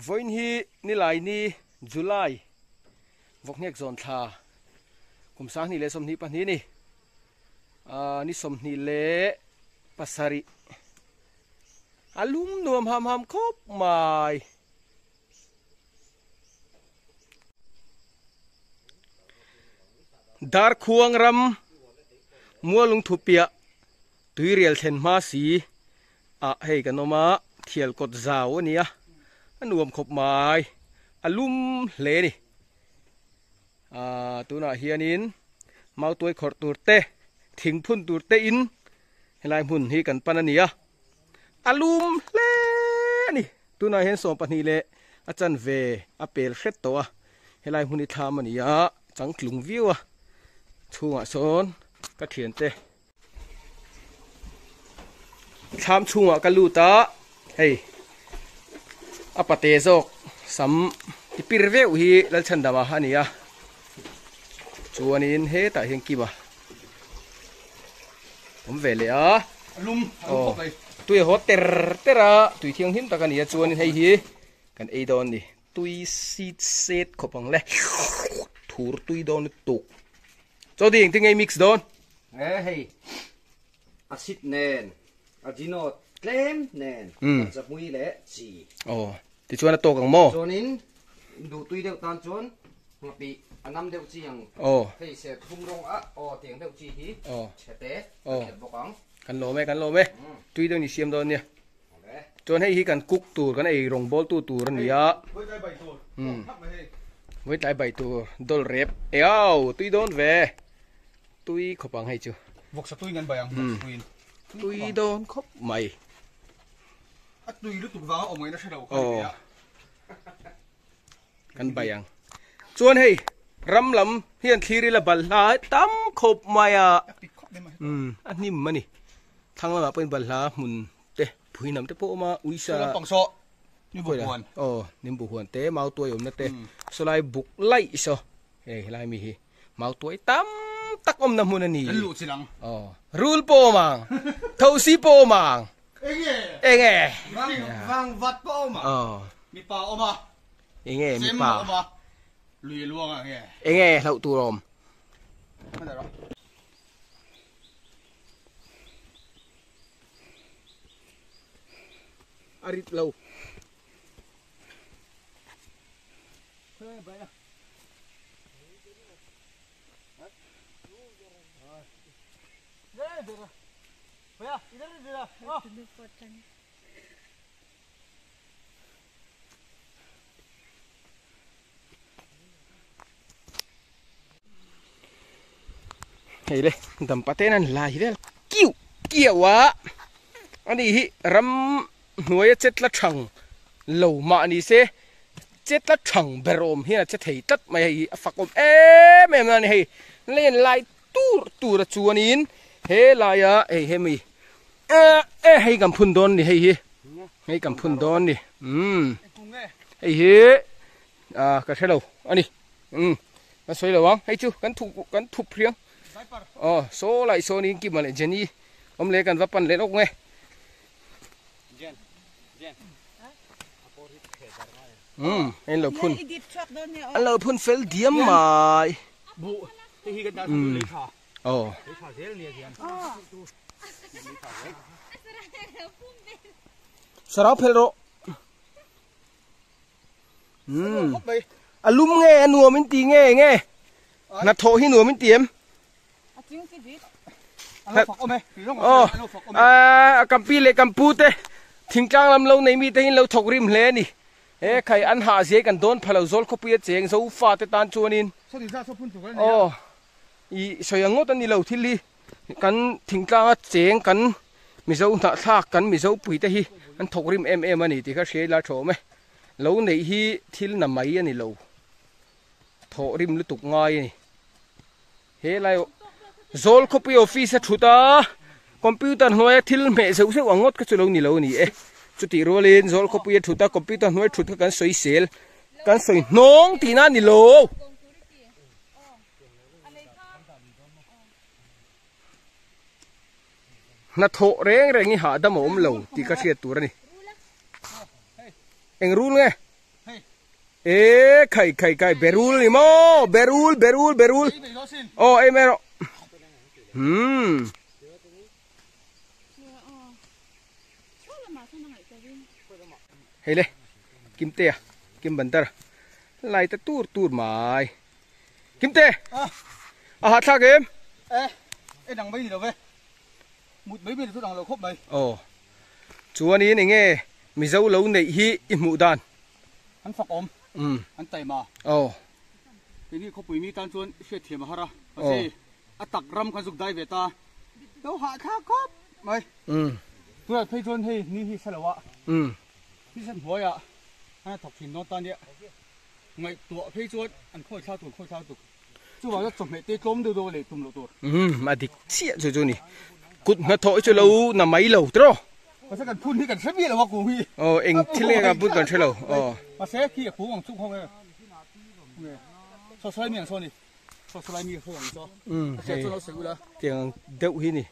Vawiin hi Nilaini July vawkhniak zawn thla kum 2022 ni ni 27 a lum nuam ham ham khawp mai. Darkhuang ram Mualung thupiah tuirial thlen hma si ah hei kan awm a, thial kawt zau a ni a, a nuam khawp mai, a lum hle a ni. Aaa tunah hianin mautuai khawrh tur te, thing phun tur te in helai hmun hi kan pan a ni a. A lum hle a ni. Tunah hian 12 leh a chanve a pel hret tawh a, helai hmun hi thlam a ni a, changtlung viau a, chhungah sawn ka thiante thlam chhungah ka lut a, hei a pate zawk sam ti pir veuh hi Lalchhandama a ni a, chuanin hetah hian Kima. Awm ve leh a. Lum a lum khawp mai. Tui a haw ter ter a, tui thianghlim tak a ni a, chuanin hei hi kan ei dawn a ni. Tui seat set khawp ang le. Thur tui dawn lutuk. Chaw ding tinge i mix dawn? E hei acid nen ajino tlem nen hmarcha hmui leh chi. Aw tichuan a tawk ang maw? Chuanin duh tui deuh tan chuan Nghapih a nam deuh chi ang. Aw. Hei ser thum rawng a aw tiang deuh chi hi chhe te kan khelh bawk ang. Kan lawm e, kan lawm e. Tui deuh ni siam dawn nia. Chuan hei hi kan cook tur, kan ei rawng bawl tu tur a ni a. Vawi tlai bai tur. Thak mai hei. Vawi tlai bai tur dawlh rep. Eau, tui dawn ve. Tui khawp ang hei chu. Vawksa tui in kan bai ang, vawksa tui in. Tui dawn khawp mai. A tui lutuk vanga awm ngaihna hre lo kha ni ve a. Kan bai ang. Chuan hei ram lam hian thlir ila balhla tam khawp mai a. Umm a hnim a ni. Thlang lamah pawhin balhla hmun te phui hnam te pawh a awm a uisa. Saw lampang saw nimbu huan. Aw nimbu huan te mautuai awmna te sawlai buk laih saw hei helai mi hi mautuai tam tak awmna hmun a ni. Kan luh chin ang. Aw rul pawh awm ang thosi pawh awm ang. Enge? Enge? Vang vang vat pawh awm ang. Aw. Mipa awm a. Enge Sem mipa? awm a, lui a luang a nge? Enge hlauh tur awm? A rit lo. Hei le dampa ten an lai vel kiuh kiauh a ani hi ram hnuaia che tla thang lo mah ni se che tla thang ber awm hian a che thei tlat mai a hei hi a fak awm em em a ni hei lane lai tur tur a chuanin he laia hei hemi eh hei kan phun dawn ni hei hi hei kan phun dawn ni umm hei hi ah ka hre lo a ni umm ka sawi lo ang hei chu kan thup kan thup hriang aw saw lai sawn in kima leh Jenny awm leh kan va pan leh lawk nge umm hei an lo phun an lo phun fel diam mai umm aw. Sarau phelh rawh. Umm. A lum nge a nuam in ti nge nge. Hnathawh hi nuam in ti em? Aw. A kan pi leh kan pu te thingtlang lam lo nei mi te hi an lo thawk rim hle a ni. He khai an hah zia hi kan dawn pha lo zawl khawpui a cheng Zofa te tan chuanin. Aw. I sawi ang ngawt a ni lo thil hi kan thingtlanga cheng kan Mizo hnahthlak kan Mizo puite hi an thawk rim em em a ni tih kha hria ila tha awm e. Lo neih hi thil na mai a ni lo. Thawh rim lutuk ngai a ni. He lai zawl khawpui office a thut a, computer hnuaia thil hmeh zeuh zeuh ang ngawt kha chu lo ni lo a ni e. Chutih rualin zawl khawpui a thut a, computer hnuai thut kha kan sawi sel, kan sawi hnawng tihna a ni lo. Hnathawh reng reng hi hahdam a awm lo tih ka hriat tur a ni. Eng rul nge? E khai khai khai berul ni maw berul berul berul aw ei mai rawh umm. Hei le Kimte a Kim Bandar lai ta tur tur mai Kimte a hahthlak em? E e dang mai ni lo ve mut mai mai ni chu dang lo khawp mai. Aw chuanin enge Mizo lo neih hi i hmuh dan? An fak awm an taima. Aw. Keini khawpui mi tan chuan hriat thiam a har a mahse a tak ram khan zuk dai ve ta lo hahthlak khawp mai. Tunah phei chuan hei ni hi hre lo a ni san hnuaiah an thawk thin dawn ta nia ngaihtuah phei chuan an khawi thlak tur khawi thlak tuk chuvang chuan chawhmeh te tlawm deuh deuh a lei tum loh tur. A dik chiah chu chu ni kut hnathawh hi chu lo na mai lo tiraw. Mahse kan phun hi kan hre miah lo a kung hi. Aw eng thil nge kan phun kan hre lo aw. Mahse khi a kung ang chuk ho nge nge saw saw lai mi ang saw ni saw saw lai mi ho ang saw a hriat chuan lo sawi ula. Tiang ang deuh hi ni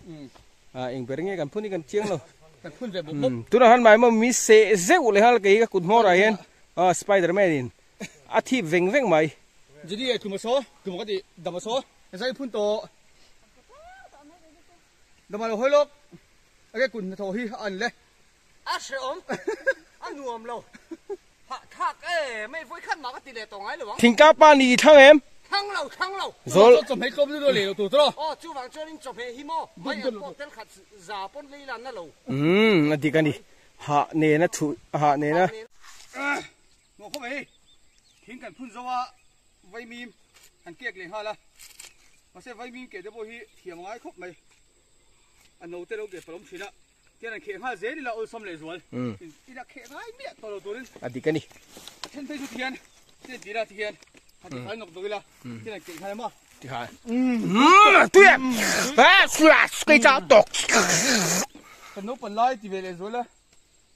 a eng ber nge kan phun hi kan chiang lo. Kan phun ve bawk bawk. Tunah han mai maw mi seh zeuh leh nghal kei ka kut hmawr ah hian aw spider man in a thip veng veng mai. Jidi e tluma saw tluma ka ti dama saw zai phun tawh dama lo hawi lawk. Enge kut hnathawh hi a an le? A hrehawm, a nuam lo. Hahthlak e, mei vawi khat mah ka ti leh tawh ngai lo ang. Thingtlang pa ni i thlang em? Thlang lo, thlang lo. Zawl. Chuvang chuan chawhmeh tlawm lutuk lei lo tur tawh. Aw, chuvang chuanin chawhmeh hi maw, mai an pawh tel khat za pawn lei lan na lo. Umm, a dik a ni. Hah nena chhuh, hah nena. Ngaw khawp mai hei, thing kan phun zo a, vaimim an kek leh nghal a. Mahse vaimim keh te pawh hi thiam a ngai khawp mai. A note lo ke palawm thin a, tian an kheh nghal zel ila awlsam leh zual. Ila kheh ngai miah tawh lo turin. A dik a ni. A then phei chu tihian, tian tira tihian, han ti fai nawk nawk ila, tian an keh nghal em a. Tikhan. Tui a! Kei chau tawk. Kan naupang lai ti ve leh zual a,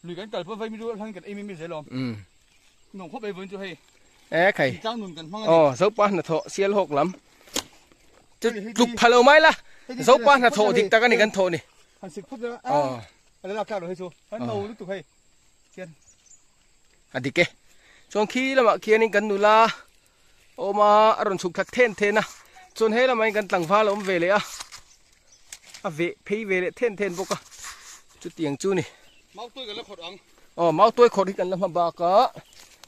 lui kan kal pawh vaimi lu hlan kan ei mai mai zel awm. Nuam khawp ei vawiin chu hei. E khai. Tlang nun kan hmang a ni. Aw, Zopa hnathawh Sialhawk lam. Chu tluk pha lo mai la. Zopa hnathawh dik tak a ni kan thawh ni. Han sik phawt la. Aw. A la lak tlak lo hei chu. Han no lutuk hei. Khian. A dik e. Chuan khi lamah khianin kan nula awm a, a rawn chhuk thla then then a. Chuan he lamah hian kan tlangval a awm ve leh a. A veh phei ve leh then then bawk a. Chutiang chu ni. Mautuai kan la khawrh ang. Aw mautuai khawrh hi kan la hma bak a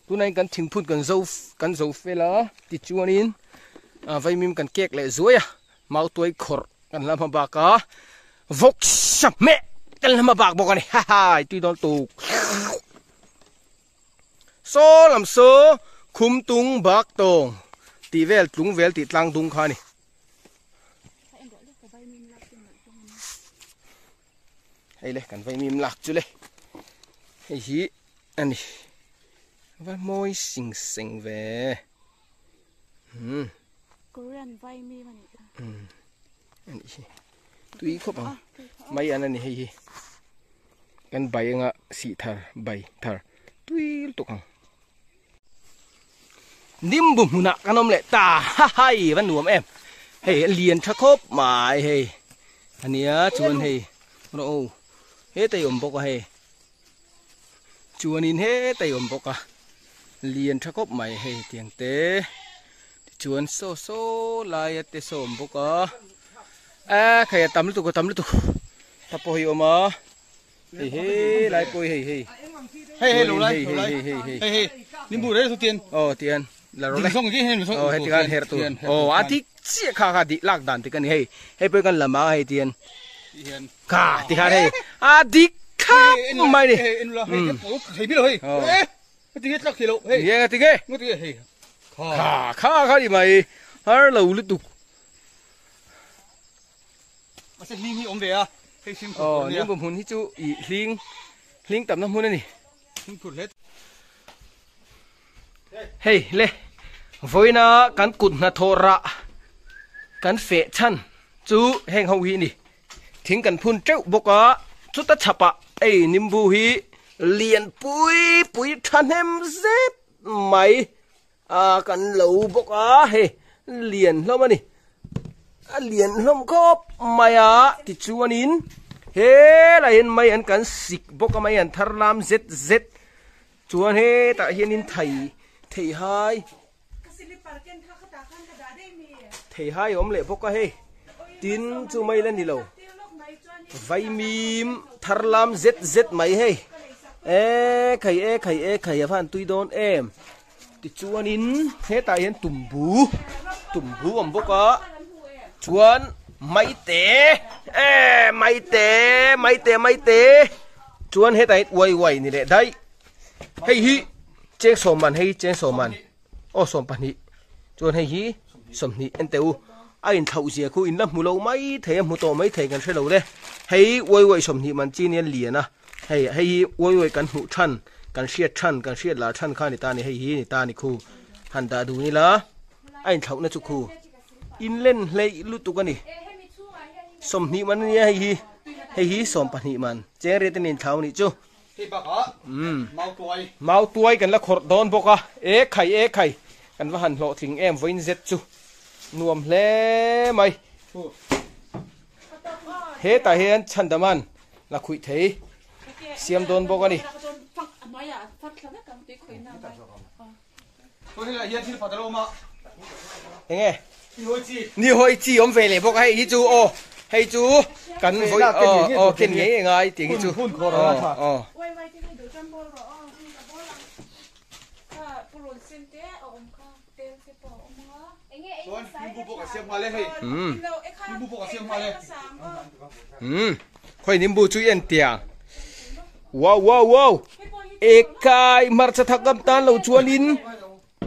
tunah hian kan thingphut kan zo kan zo fel a tichuanin ah vaimim kan kek leh zuai a mautuai khawrh kan la hma bak a vawk sa hmeh kan la hma bak bawk a ni ha ha tui dawn tuk saw lam saw khum tung bak tawng tih vel tlung vel tih tlang dung kha a ni. Hei le kan vaimim lak chu le hei hi a ni va mawi sing seng ve umm Korean vaimim a nih kha umm a nih hi tui khawp ang mai an a ni hei hi kan bai anga sih thar bai thar tui lutuk ang nimbu hmunah kan awm leh ta ha hai va nuam em hei a lian tha khawp mai hei ania chuan hei rawh aw hetah i awm bawk a hei chuanin hetah i awm bawk a lian tha khawp mai hei tiang te tichuan saw saw laia te saw awm bawk a a khai a tam lutuk a tam lutuk ta pawh hi a awm a. Hei hei lai pawh hi hei hei. Hei hei lo lai lo lai. Hei hei hei hei. Nimbu re su tian. Oh tian. La ro le. Song gi hei Oh hei tian her tu. Oh a ti chi kha kha di lak dan ti kan hei. Hei pawh kan lama hei tian. Hian. Kha ti khan hei. A dik kha mai ni. Hei en la hei hei bi lo hei. Eh. Ti nge tlak thei lo hei. Nge ti nge. Nge ti nge hei. Kha kha kha di mai. Har lo lutuk. Mahse hling hi awm ve a, hei hring phur tur a nia. Aw, nimbu hmun hi chu ih hling, hling tamna hmun a ni. Hring phur hle. Hei le, vawiina kan kut hnathawh rah kan feh chhan chu heng ho hi a ni. Thing kan phun teuh bawk a, chuta chhapah hei nimbu hi lian pui pui thahnem zet mai A kan lo bawk a hei lian hlawm a ni a lian hlawm khawp mai a tichuanin helai hian mai an kan sik bawk a mai an thar lam zet zet chuan hetah hianin thei Theihai Theihai a awm leh bawk a hei tin chu mai la ni lo vaimim thar lam zet zet mai hei e khai e khai e khai a va han tui dawn em tichuanin hetah hian tumbu tumbu a awm bawk a chuan maite e maite maite maite chuan hetah hian uai uai ni leh daih. Hei hi cheng sawm man hei cheng sawm man aw 12 chuan hei hi 20 en teh u a inthlauh zia khu in la hmu lo mai thei a hmu tawh mai thei kan hre lo le hei uai uai 20 man chi nia lian a hei hei hi uai uai kan hmuh than kan hriat than kan hriat lar than kha ni ta ni hei hi ni ta ni khu han dah dun ila a inthlauh na chu khu in len hleih lutuk a ni 20 man ania hei hi hei hi 12 man cheng riat in inthlau nih chu. Hei bakah mau tuai. Mau tuai kan la khawrh dawn bawk a, e khai e khai kan va han hlawhtling em vawiin zet chu nuam hle mai. Hetah hian Chhandaman la khuih thei siam dawn bawk a ni. Enge? Ni hawi chi awm ve leh bawk a hei hi chu aw hei chu kan vawi aw aw ken ngei e ngai tih hi chu aw aw. Umm khawi nimbu chu i en tiang wow wow wow ekai hmarcha thak ngam tan lo chuanin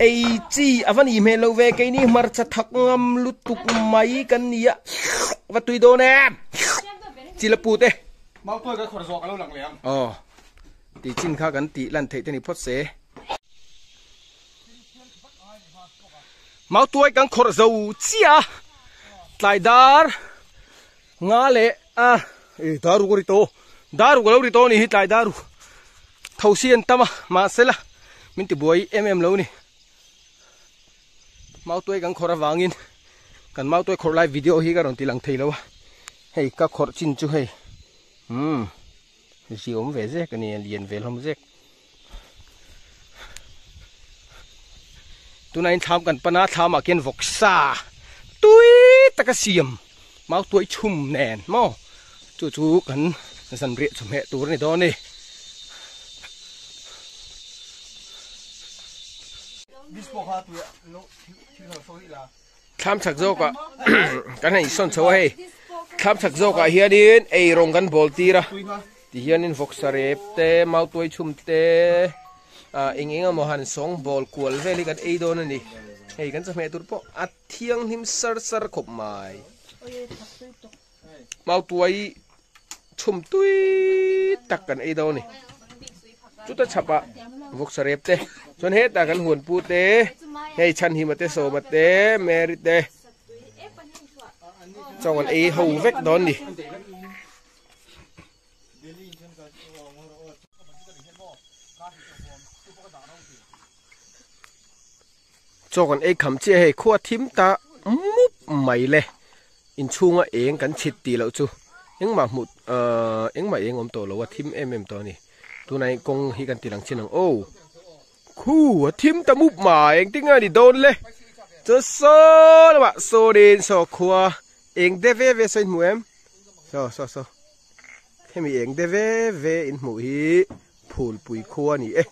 ei chi a va nih hmel lo ve keini hmarcha thak ngam lutuk mai kan ni a va tui dawn em chila pu te aw tih chin kha kan tih lan theih te ni phawt se. Mautuai kan khawrh zo chiah a, tlai dar nga leh a e dar ruk a ri tawh dar ruk a lo ri tawh a nih hi tlai dar ruk tho si an tam a mahse la min ti buai em em lo a ni Mautuai kan khawrh avangin kan mautuai khawrh lai video hi ka rawn ti lang thei lo a hei ka khawrh chin chu hei umm zi awm ve zek a ni a lian ve hlawm zek. Tunah in thlam kan pan a thlam ah khian vawksa tui taka siam mau tuai chhum nen maw chu chu kan zanriah chawhmeh tur a ni dawn a ni. Thlam chak zawkah kan han insawn chho a hei thlam chak zawkah hianin eirawng kan bawl tir a tihianin vawksa rep te mautuai chhum te ah eng eng emaw han sawng bawl kual vel hi kan ei dawn a ni hei kan chawhmeh tur pawh a thianghlim sar sar khawp mai mautuai chhum tui tak kan ei dawn a ni chuta chhapah vawksa rep te chuan hetah kan huan pu te hei chhanhima te sawma te mary te chaw an ei ho vek dawn a ni. Chaw kan ei kham chiah hei khua thim ta mup mai le inchhunga eng kan chhit tih loh chu engmah hmuh ahh engmah eng awm tawh lo a thim em em tawh a ni tunah hian kawng hi kan ti lang chin ang aw khu a thim ta mup mai engtin nge a ni dawn le chuan saw lamah sawnin saw khua eng de ve ve saw in hmu em saw saw saw hemi eng de ve ve in hmuh hi phulpui khua a ni e.